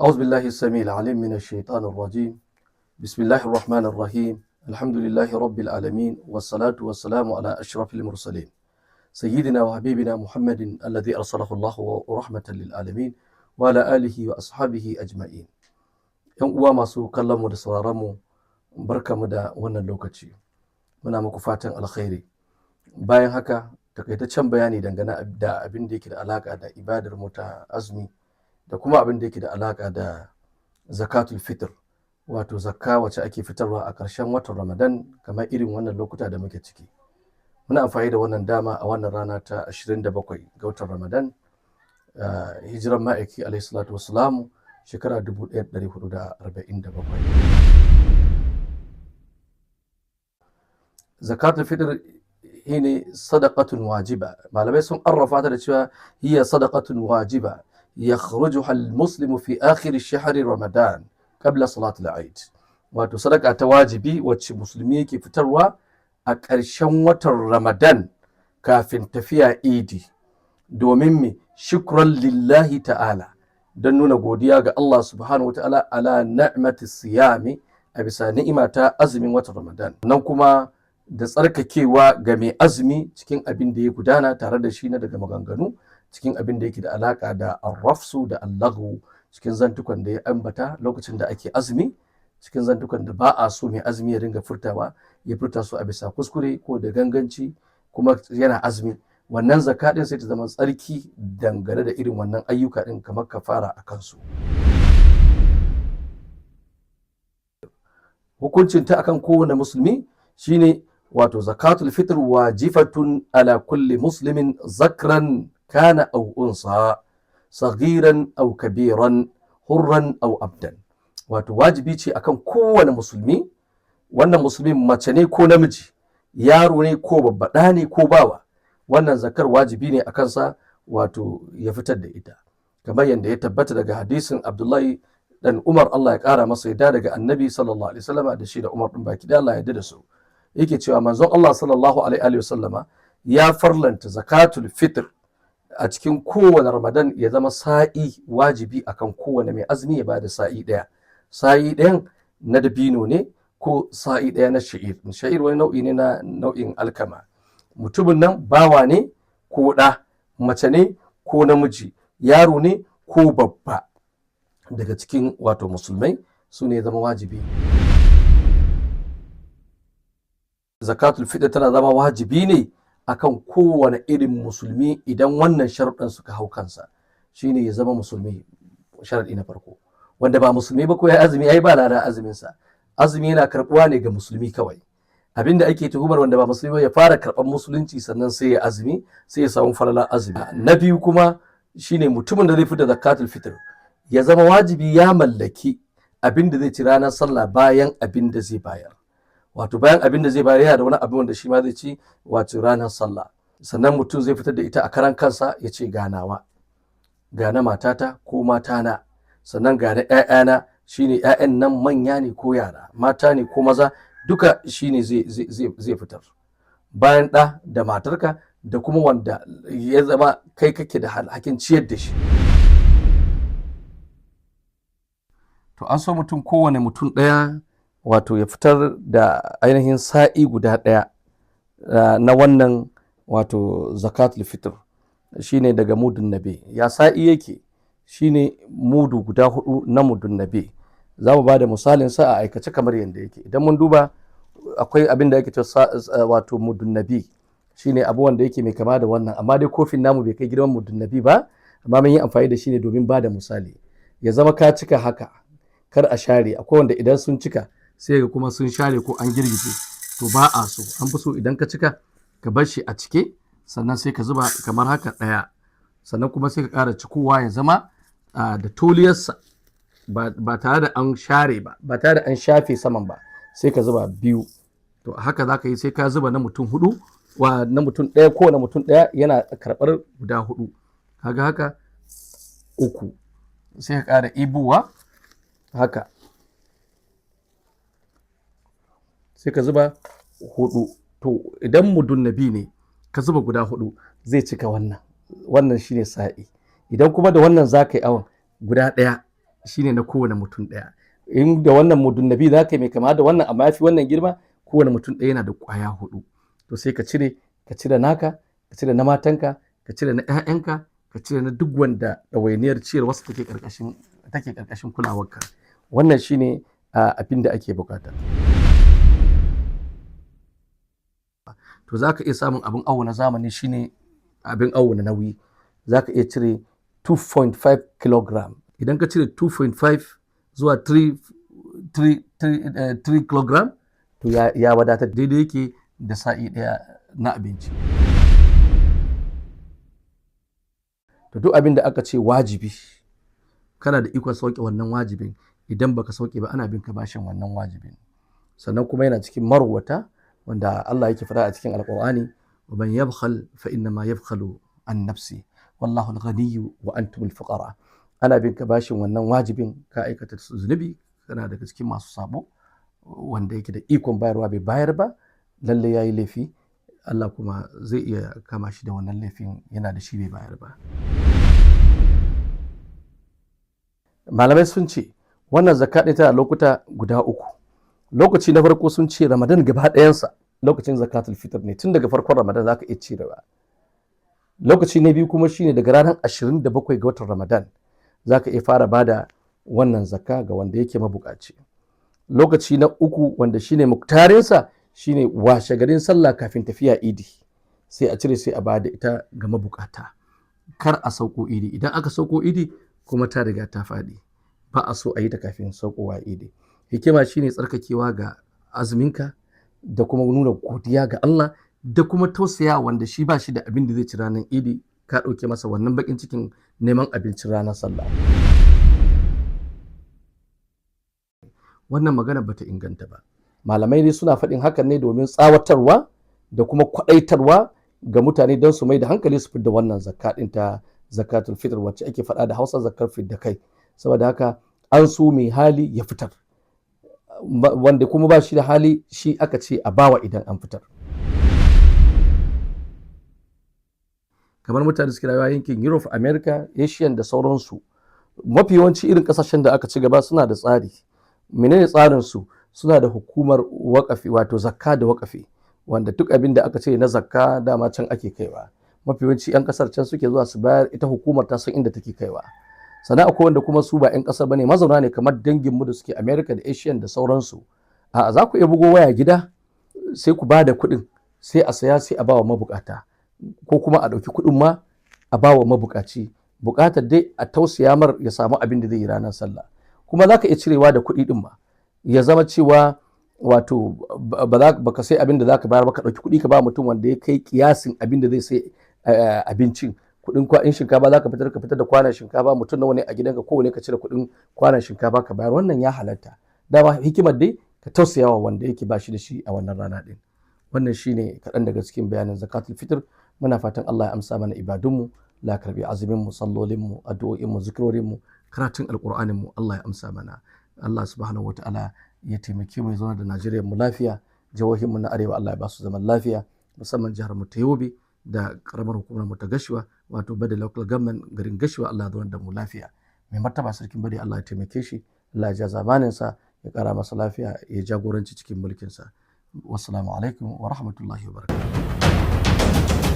أعوذ بالله السميع العليم من الشيطان الرجيم. بسم الله الرحمن الرحيم. الحمد لله رب العالمين، والصلاة والسلام على أشرف المرسلين، سيدنا وحبيبنا محمد الذي أرسله الله رحمة للعالمين، وعلى آله وأصحابه أجمعين. ‘Yan uwa masu kallon mu da sauraron mu, barkamu da wannan lokaci. Muna muku fatan alkhairi. Bayan haka, takaitaccen bayani dangane da abin da yake da alaka da ibadar mu ta azumi da kuma abin da yake da alaka da zakatul fitr, wato zakka wacce ake fitarwa a ƙarshen watan Ramadan, kamar irin wannan lokuta da muke ciki. Muna amfani da wannan dama a wannan rana ta 27 ga watan Ramadan, hijiran Ma'aiki alaihi salatu wassalamu shekara 1447. Zakatul fitr shine sadaqatun wajiba. Malamai sun arrafa ta da cewa hiya sadaqatun wajiba yakhrujuha al-muslimu fi akhir shahr Ramadan qabla salat al-Eid, wato sadaka ta wajibi wacce musulmi yake fitarwa a ƙarshen watan Ramadan kafin tafiya Idi, domin me? Shukran lillahi ta'ala, don nuna godiya ga Allah subhanahu wata'ala, ala ni'mati siyami, a bisa ni'ima ta azumin watan Ramadan, nan kuma da tsarkakewa ga mai azumi cikin abin da ya gudana tare da shi na daga maganganu, cikin abin da yake da alaka da arrafsu da allahu, cikin zantukan da ya ambata lokacin da ake azumi, cikin zantukan da ba a so mai azumi ya dinga furtawa, ya furta su a bisa kuskure ko da ganganci kuma yana azumi. Wannan zakka din sai ta zama tsarki dangane da irin wannan ayyuka din, kamar kafara a kansu. Hukuncin ta akan kowane musulmi shine, wato zakatul fitr wajifatun ala kulli muslimin, zakran kana aw unsa, saghiran aw kabiran, hurran aw abdan. Wato wajibi ce akan kowane musulmi. Wannan musulmi mace ne ko namiji, yaro ne ko babba, ɗa ne ko bawa, wannan zakar wajibi ne a kansa, wato ya fitar da ita, kamar yadda ya tabbata daga hadisin Abdullahi dan Umar, Allah ya kara masa yadda, daga Annabi sallallahu alaihi wasallama, da shi da Umar din baki da Allah ya yarda da su. Yake cewa manzon Allah sallallahu alaihi wasallama ya farlanta zakatul fitr a cikin kowane Ramadan, ya zama sa'i wajibi akan kowane mai azumi ya bada sa'i ɗaya. Sa'i ɗayan na dabino ne ko sa'i ɗaya na sha'ir. Sha'ir wani nau'i ne na nau'in alkama. Mutumin nan bawa ne ko ɗa, mace ne ko namiji, yaro ne ko babba, daga cikin wato musulmai, su ne zama wajibi. Zakatul fitr tana zama wajibi ne akan kowane irin musulmi idan wannan sharuɗan suka hau kansa. Shine ya zama musulmi, sharaɗi na farko. Wanda ba musulmi ba, ko ya azumi, ai ba lada azumin sa. Azumi yana karɓuwa ne ga musulmi kawai. Abinda ake tuhumar wanda ba musulmi ba, ya fara karɓar musulunci, sannan sai ya azumi, sai ya samu falalar azumi. Na biyu kuma shine mutumin da zai fita zakatul fitr ya zama wajibi ya mallaki abin da zai ci ranar sallah bayan abin da zai bayar, wato bayan abin da zai bayar yana da wani abin wanda shi ma zai ci, wato ranar sallah. Sannan mutum zai fitar da ita a karan kansa, ya ce ganawa, ga na matata ko matana, sannan ga na 'ya'yana. Shine 'ya'yan nan manya ne ko yara, mata ne ko maza, duka shine zai fitar. Bayan ɗa da matarka da kuma wanda ya zama kai kake da alhakin ciyar da shi. To an so mutum, kowane mutum ɗaya, wato ya fitar da ainihin sa'i guda ɗaya na wannan wato zakatul fitr, shine daga mudun nabi. Ya sa'i yake? Shine mudu guda hudu na mudun nabi. Za mu ba da misalin sa a aikace kamar yadda yake. Idan mun duba, akwai abin da yake cewa wato mudun nabi, shine abu wanda yake mai kama da wannan, amma dai kofin namu bai kai girman mudun nabi ba, amma mun yi amfani da shi ne domin ba da misali. Ya zama ka cika haka, kar a share. Akwai wanda idan sun cika sai ga kuma sun share ko an girgije, to ba a so. An fi so idan ka cika, ka bar shi a cike, sannan sai ka zuba kamar haka ɗaya, sannan kuma sai ka ƙara cikowa ya zama da toliyarsa, ba tare da an share ba, ba tare da an shafe saman ba, sai ka zuba biyu. To haka za ka yi sai ka zuba na mutum hudu, wa na mutum ɗaya. Kowane mutum ɗaya yana karɓar guda hudu. Kaga haka uku, sai ka ƙara ibuwa haka, sai ka zuba hudu. To idan mudun nabi ne ka zuba guda hudu, zai cika wannan. Wannan shine sa'i. Idan kuma da wannan za ka yi awon guda ɗaya, Shine na kowane mutum ɗaya. In da wannan mudun nabi za ka yi mai kama da wannan amma yafi wannan girma, kowane mutum ɗaya yana da ƙwaya 4. To sai ka cire, ka cire naka, ka cire na matanka, ka cire na 'ya'yanka, ka cire na duk wanda ɗawainiyar ciyarwarsa take ƙarƙashin kulawarka. Wannan shine abin da ake buƙata. To za ka iya samun abin awo na zamani, shine abin awo na nauyi. Za ka iya cire 2.5 kilogram. Idan ka cire 2.5 zuwa 3 kilogram, to ya wadatar, daidai yake da sa'i ɗaya na abinci. To duk abin da aka ce wajibi, kana da ikon sauke wannan wajibin. Idan baka sauke ba, ana bin ka bashin wannan wajibin. Sannan kuma yana cikin marwata wanda Allah yake faɗa a cikin Alƙur'ani: wa man yabkhal fa inna ma yabkhalu an nafsi wallahu al-ghaniyyu wa antum al-fuqara. Ana bin ka bashin wannan wajibin, ka aikata zunubi, kana daga cikin masu sabo. Wanda yake da ikon bayarwa bai bayar ba, lalle yayi laifi. Allah kuma zai iya kama shi da wannan laifin, yana da shi bai bayar ba. Malamai sun ce wannan zakka ɗin tana lokuta guda 3. Lokaci na farko sun ce Ramadan gaba ɗayansa lokacin zakatul fitr ne, tun daga farkon Ramadan zaka iya cirewa. Lokaci na biyu kuma shine daga ranar 27 ga watan Ramadan zaka iya fara bada wannan zakka ga wanda yake mabukaci. Lokaci na uku wanda shine muktarinsa shine washe garin sallah kafin tafiya idi, sai a cire sai a bada ita ga mabukata. Kar a sauko idi. Idan aka sauko idi kuma ta riga ta faɗi, ba a so a yi ta kafin saukowa idi. Hikima shine tsarkakewa ga azuminka da kuma nuna godiya ga Allah da kuma tausaya wanda shi ba shi da abin da zai ci ranar idi, ka ɗauke masa wannan baƙin cikin neman abincin ranar sallah. Wannan magana bata inganta ba. Malamai ne suna faɗin hakan ne domin tsawatarwa da kuma kwaɗaitarwa ga mutane don su mai da hankali su fidda wannan zakka ɗin ta zakatul fitr, wacce ake faɗa da Hausa zakkar fidda kai. Saboda haka an so mai hali ya fitar, wanda kuma ba shi da hali shi aka ce a bawa idan an fitar. Kamar mutane suke rayuwa yankin Europe, America, Asian da sauransu, mafi yawanci irin kasashen da aka ci gaba suna da tsari. Menene tsarin su? Suna da hukumar waƙafi, wato zakka da waƙafi, wanda duk abin da aka ce na zakka dama can ake kaiwa. Mafi yawanci 'yan kasar can suke zuwa su bayar, ita hukumar ta san inda take kaiwa. Sannan akwai wanda kuma su ba 'yan ƙasa bane, mazauna ne kamar danginmu da suke America da Asian da sauransu. A za ku iya bugo waya gida sai ku ba da kuɗin, sai a saya sai a ba wa mabukata, ko kuma a ɗauki kuɗin ma a ba wa mabukaci. Buƙatar dai a tausaya mar ya samu abin da zai yi ranar sallah. Kuma za ka iya cirewa da kuɗi ɗin ma, ya zama cewa wato ba ka sai abin da za ka bayar ba, ka ɗauki kuɗi ka ba mutum wanda ya kai kiyasin abin da zai sai abincin. Kuɗin in shinkafa za ka fitar, ka fitar da kwanon shinkafa, mutum nawa ne a gidanka, kowane ka cire kuɗin kwanon shinkafa ka bayar. Wannan ya halatta. Dama hikimar dai ka tausaya wa wanda yake ba shi da shi a wannan rana ɗin. Wannan shine kaɗan daga cikin bayanin zakatul fitr. Muna fatan Allah ya amsa mana ibadunmu, la karbi azuminmu, sallolinmu, addu'o'inmu, zikirorinmu, karatun alƙur'aninmu. Allah ya amsa mana. Allah subhanahu wataala ya taimake mu, ya zauna da Najeriya mu lafiya. Jihohinmu na arewa Allah ya ba su zaman lafiya, musamman jihar mu ta Yobe da karamar hukumar mu ta Gashuwa, wato Bade Local Government, garin Gashuwa. Allah ya zauna da mu lafiya. Mai martaba sarkin Bade Allah ya taimake shi, Allah ya ja zamanin sa, ya kara masa lafiya, ya jagoranci cikin mulkin sa. Wassalamu alaikum wa rahmatullahi wa barakatuh.